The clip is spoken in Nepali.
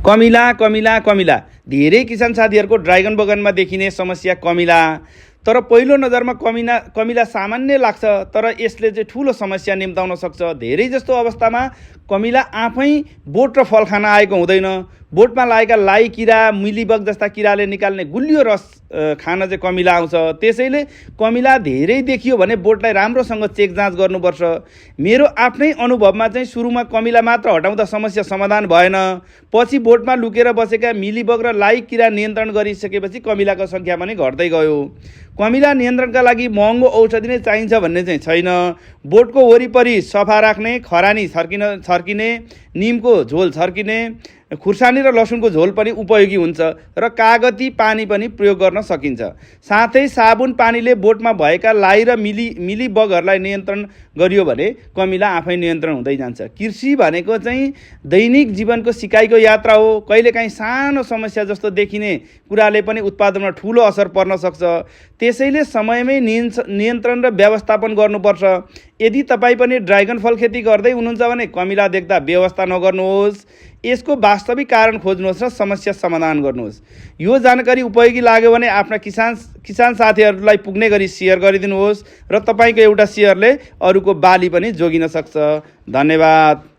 कमिला कमिला कमिला धेरै किसान साथीहरूको ड्राइगन बगानमा देखिने समस्या कमिला। तर पहिलो नजरमा कमिला सामान्य लाग्छ, तर यसले चाहिँ ठुलो समस्या निम्ताउन सक्छ। धेरै जस्तो अवस्थामा कमिला आफै बोट र फल खान आएको हुँदैन। बोटमा लागेका लाई किरा, मिलीबग जस्ता किराले निकाल्ने गुलियो रस खान चाहिँ कमिला आउँछ। त्यसैले कमिला धेरै देखियो भने बोटलाई राम्रोसँग चेक जाँच गर्नुपर्छ। मेरो आफ्नै अनुभवमा चाहिँ सुरुमा कमिला मात्र हटाउँदा समस्या समाधान भएन। पछि बोटमा लुकेर बसेका मिलीबग र लाई किरा नियन्त्रण गरिसकेपछि कमिलाको सङ्ख्या पनि घट्दै गयो। कमिला नियन्त्रणका लागि महँगो औषधि नै चाहिन्छ भन्ने चाहिँ छैन। बोटको वरिपरि सफा राख्ने, खरानी छर्किने, निमको झोल छर्किने, खुर्सानी र लसुनको झोल पनि उपयोगी हुन्छ र कागती पानी पनि प्रयोग गर्न सकिन्छ। साथै साबुन पानीले बोटमा भएका लाई र मिलीबगहरूलाई नियन्त्रण गरियो भने कमिला आफै नियन्त्रण हुँदै जान्छ। कृषि भनेको चाहिँ दैनिक जीवनको सिकाइको यात्रा हो। कहिलेकाहीँ सानो समस्या जस्तो देखिने कुराले पनि उत्पादनमा ठुलो असर पर्न सक्छ। त्यसैले समयमै नियन्त्रण र व्यवस्थापन गर्नुपर्छ। यदि तपाईँ पनि ड्राइगन फल खेती गर्दै हुनुहुन्छ भने कमिला देख्दा बेवास्ता नगर्नुहोस्। यसको वास्तविक कारण खोज्नुहोस् र समस्या समाधान गर्नुहोस्। यो जानकारी उपयोगी लाग्यो भने आफ्ना किसान साथीहरूलाई पुग्ने गरी सेयर गरिदिनुहोस् र तपाईँको एउटा सेयरले अरूको बाली पनि जोगिन सक्छ। धन्यवाद।